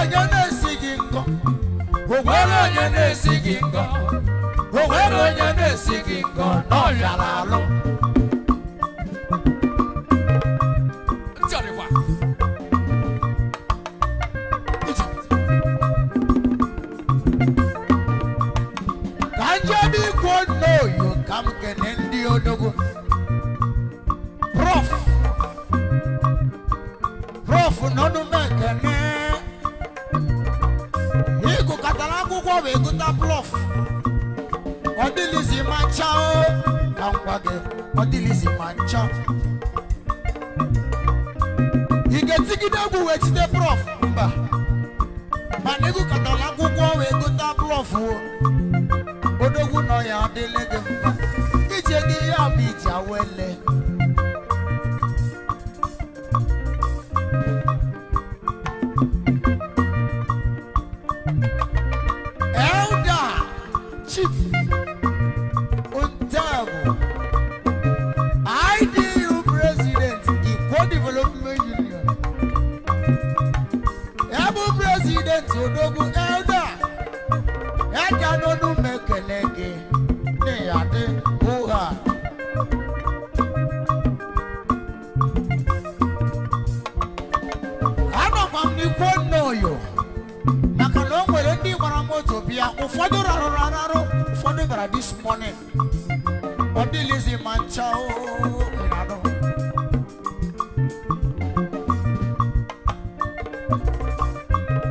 Onye na-esi gị ngọ, o nwere onye na-esi gị ngọ, o nwere onye na-esi gị ngọ na ọ bịara alụ. Ntị ọdịkwa. Ije. Ka njebe ikwu nnoyo, ka m kene ndị odogwu. Prof, prof nọnụ m ekene. Ịgụkọtara akwụkwọ wee gụta prof. Ọ dịlizi ma ncha o, ka m gwa gị, ọ dịlizi ma ncha. Ị ga-etigide egwu wee tite prof? Mba, mana ịgụkọtara akwụkwọ wee gụta prof o. Odogwu nọ ya adịla gị mma. Ije gị ya bụ ije awele. Elder Chief Ontago, IDU President, Ikwo Development Union, Ebu President Odogwu Elder ẹja nínú mẹkẹlẹgẹ ní adé húhà. Anọkwa m n'ikwu nnoyo maka na o nwere ndị gbara moto bịa, ụfọdụ rarụrụ ararụ, ụfọdụ bịara this morning. Ọ dịlizi ma ncha o, ị na-anụ.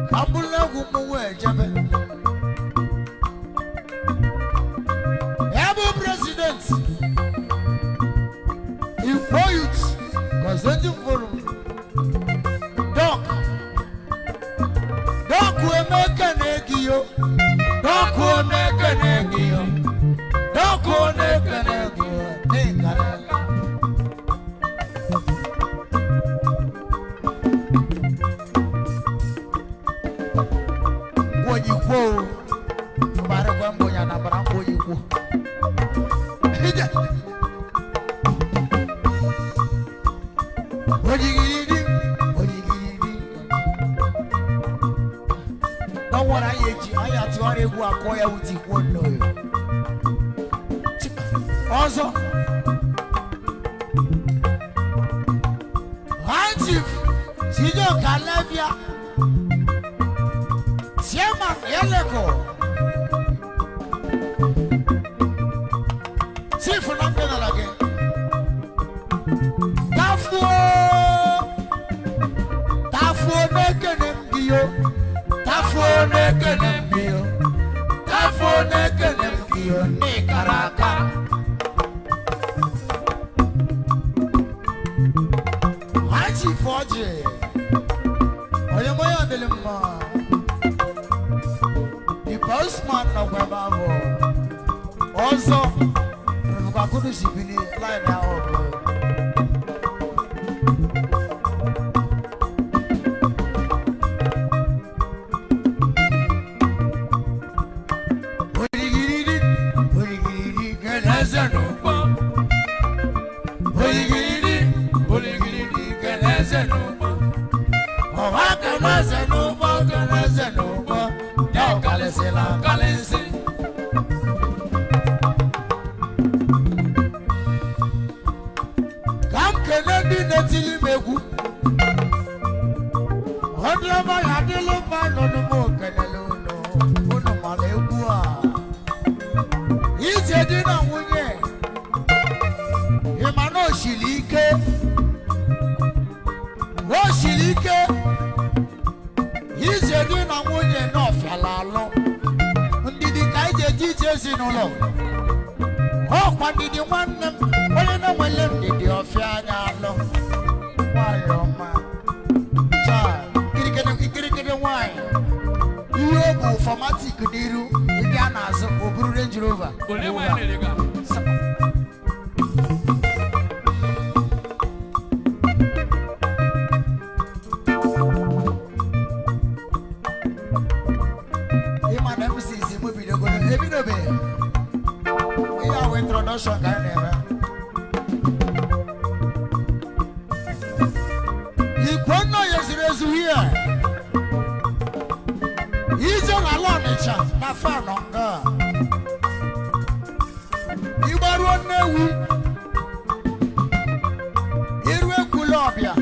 Ka m bụrụ egwu m wee jebe. Ebu President Ikwo Youth Consulting Forum, Doc Doc Emeka na-egiyo, Doc Emeka na-egiyo, Doc Emeka na-egiyo n'ịkara. Ngwonyikwo o, mgbarakwa mbonye anabara ngwonyikwo. Ije. Odigiridi, odigiridi. Don't worry, anyị eji anyị atụgharị egwu akọ ya wuti kwuo nnoyo. Ọzọ. High Chief Chijioka Levia, Chairman Eleko. Chief na ndị nara gị. Tafuo! Tafuo n'ekene m gị yo. Tafuo n'ekene m gị yo. Tafuo n'ekene m gị yo n'ịkara aka. Ha Chief ọjị. Onye mụ ya dịrị mma. The postman nọkwa ebe ahụ. Ọzọ. Kwa kudu si bili line ahụ bụ. Oligiridi, oligiridi, keleze n'ụgbọ. Oligiridi, oligiridi, keleze n'ụgbọ. Ọha keleze n'ụgbọ, keleze n'ụgbọ. Ya ọkalịsịla akalịsị. Ka m kelee ndị na-etili m egwu. Ndị ọma ya adịlụ mma nụnụ, m kelele unu. Unu mara egwu a. Ije di na nwunye, ị ma na o siri ike, o siri ike. Ije di na nwunye na ọfịala alụ. Ndidi ka ije eji ije ezinụlọ. Ọkwa ndidi nwanne m, onye na-enwele ndidi ọfịa anya alụ. Nwanyị ọma. Chai, kirikiri kirikiri nwanyị. Ihe o bụ fọmatik n'iru, ndị a na-azụ o buru Range Rover. Ole nwa ya na-erega? Ịma na MCC mụ bidogoro ebidobeghị. Ihe a wụ introduction ka anyị na-eme. Ikwe nna ya zuru ezu here. Ije n'ala Ọnịcha na fanọ nga. Ịgbaruo Nnewi, iru ekwula ọbịa.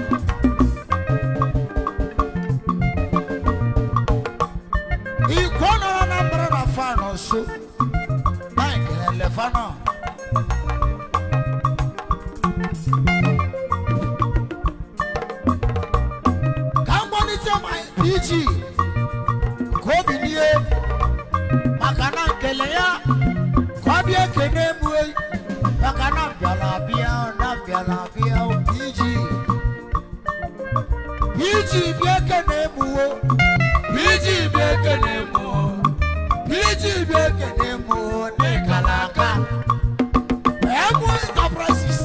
Ikwo nọrọ na mbara na fanọ nso. Mike na-ele fanọ. Ka m gbalite ma PG ka obi nie maka na nkele ya ka ọ bịa ekene m ei maka na m bịara abịa na m bịara abịa o, PG PG bịa ekene m o PG bịa ekene m o PG bịa ekene m o n'ịkala aka Emu Enterprises.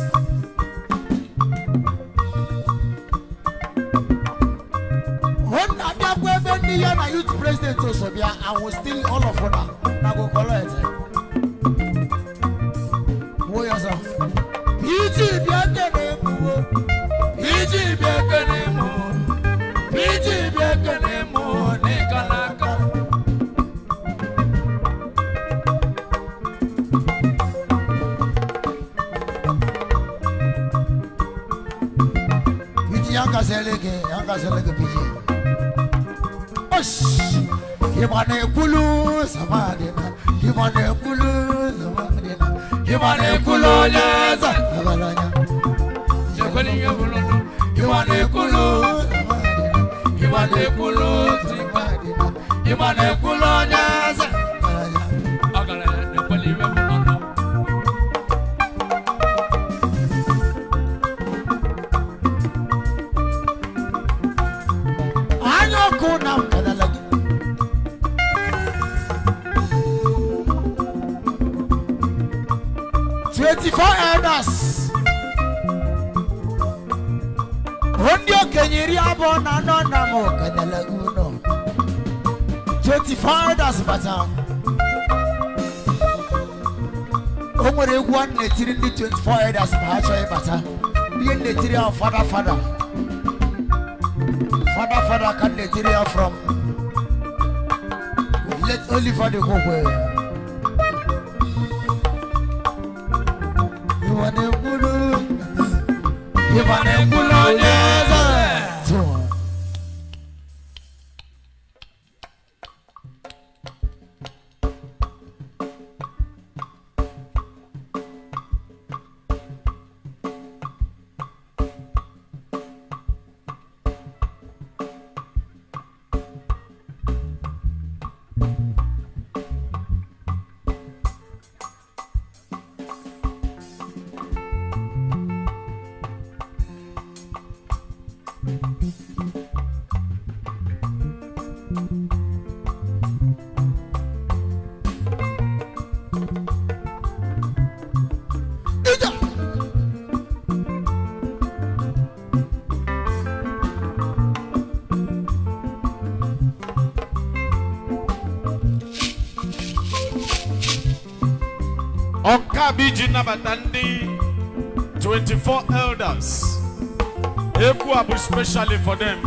When I bịakwa ebe ndị ya na youth president so bịa, I will steal all of una na go collect. Wo ya sọ. PG bịa kene m o. PG bịa kene m o. PG bịa kene m o n'ịkala aka. PG ya gasịrị gị, ya gasịrị gị PG. Osh! Ịma na-ekwulu samadina, ịma na-ekwulu samadina, ịma na-ekwulu onye eze. Ọgaranya. Ekwela ihe bụrụ nụ. Ịma na-ekwulu samadina, Ịma na-ekwulu tika. Ịma na-ekwulu onye eze. ọgaranya. Ọgaranya na-ekwela ihe bụrụ nụ. Anya ọkụ na nkedele gị. 24 elders. Ndị okenye 24 na m kedele gị unu. 24 elders bata. O nwere egwu a na-etiri ndị 24 elders ma ha chọọ ịbata. Ihe m na-etiri ahụ fada fada. Father, Father, can they hear from? Let Oliver de Kokwe. You want to guru? You want to guru? So, Ija! Nke a bụ iji nabata ndị 24 elders. Egwu a bụ specially for them.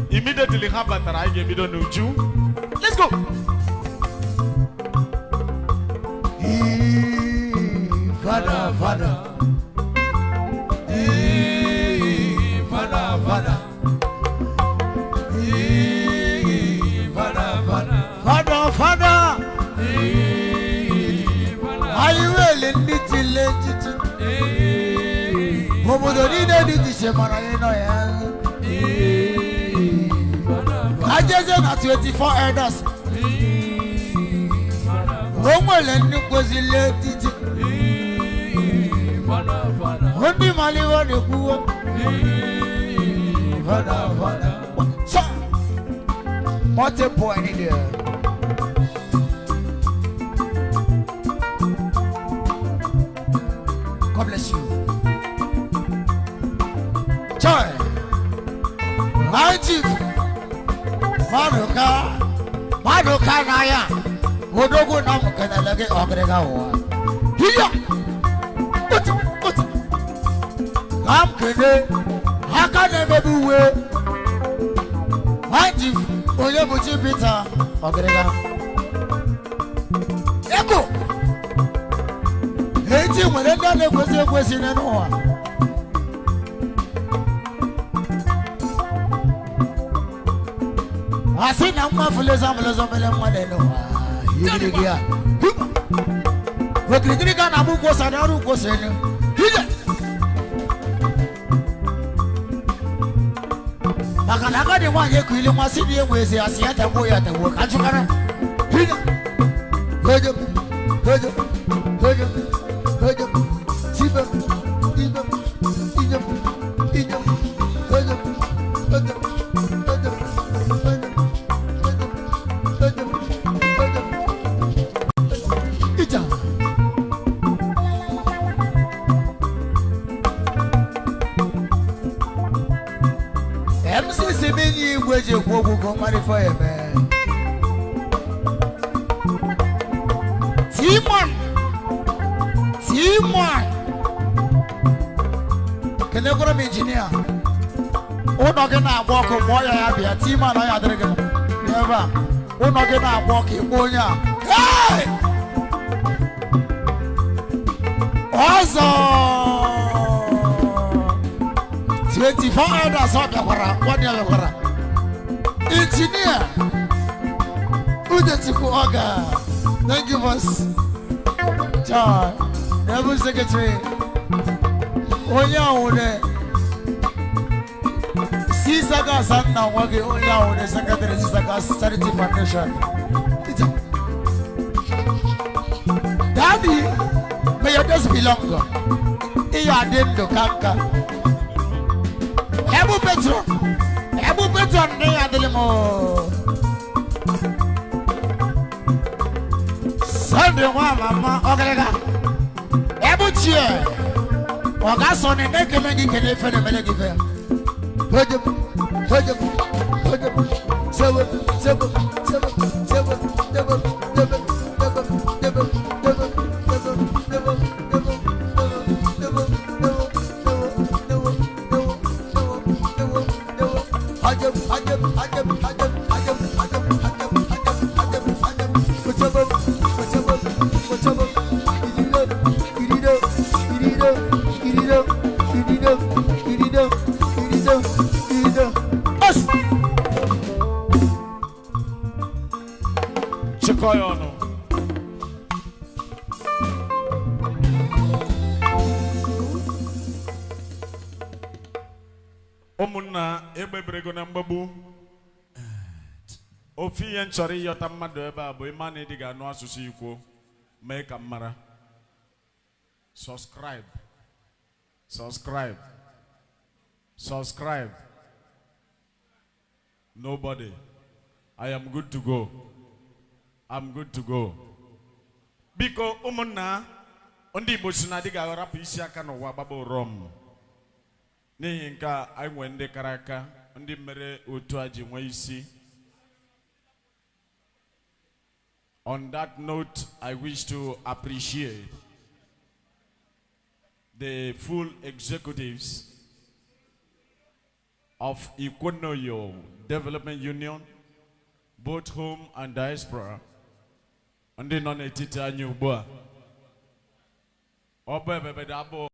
Immediately ha batara, anyị ga-ebido n'uju. Let's go. Ee, Father, Father. Ee, Father, Father. Ee, Father, Father. Father, Father. Ee, Father. Anyị wele ndị tile echichi. Ee, Obodo niile dị iche iche mara anyị nọ ya. Ee, Father, Father. Ajeze na 24 elders. Ee, Father, O nwere ndị kwesịrị echichi. Ee, Father, Father. Ndị maliwo na-ekwuwo. Ee, Father, Father. So, multiple any there. God bless you. Joy. My chief. Maduka. Maduka na ya. Odogwu na m kenele gị ọgịrịga ụwa. Hiya! Otu, otu. Ka m kene aka na-emebe uwe. My chief. Onye bụ chi Peter ọgịrịga ego echi nwere ndị a na-ekwesị ekwesị n'elu ụwa. Asị na nwa fụleza mụleza mere nwa n'elu ụwa yigirigi ya okirikiri ka na-agba ukwu ose na ọrụ ukwu ose elu ije maka na agadi nwaanyị ekuili nwa si na enwe ezi asị ya tagbuo ya tagbuo ka njụkara ije ojo ojo ojo ojo sibe ibe ije ije ojo ojo ojo ojo ojo ojo ojo ija. MCC menyi igwe ji ekwu okwu ka ọ mara ife ọ ya eme. Timon Timon kenekwara m injinia ụlọ gị na-agba ọkụ mụọ ya ya bịa. Timon ọ ya adịrị gị bịa ebe a ụlọ gị na-agba ọkụ ịkpọ onye a. Hey! Ọzọ 24 elders ọ bịakwara nwanne ya bịakwara injinia Udechukwu Oga. Thank you, boss. John, Devil Secretary. Onye ahụne Sisaga Sanna nwa gị onye ahụne Secretary Sisaga Charity Foundation. Daddy, may your days be longer. Ihe adị ndụ ka nka. Ebu Petron, Ebu Petron na ya adịlị m. Sunday nwa mama ọgịrịga. Ebu chie. Ọ ga-asọ na na-ekele gị kele ife na-emele gị ife. Hojum, hojum, hojum, sewe, sewe, sewe, sewe, sewe, sewe, sewe, sewe, sewe, sewe, sewe, sewe, sewe, sewe, sewe, sewe, sewe, sewe, sewe. Hajum, hajum, hajum, hajum, hajum, hajum, hajum, hajum, hajum, hajum. Sewe, sewe, sewe. Irido, irido, irido, irido, irido, irido, irido, irido. Os! Chịkọọ ya ọnụ. Ụmụnna, egbeberego na mgbagbu. Ofu ihe m chọrọ ịyọta mmadụ ebe a bụ ịma na ịdị ga-anụ asụsụ Ikwo mee ka m mara. Subscribe, subscribe, subscribe. Nobody. I am good to go. I'm good to go. Biko ụmụnna, ndị Igbo si na adịghị arapụ isi aka n'ụwa gbaba ụrọm. N'ihi nke a, anyị nwee ndị kara aka, ndị mere otu a ji nwee isi. On that note, I wish to appreciate the full executives of Ikonoyo Development Union, both home and diaspora, ndị nọ n'etiti anyị ugbu a. Ọ bụ ebebe abụ.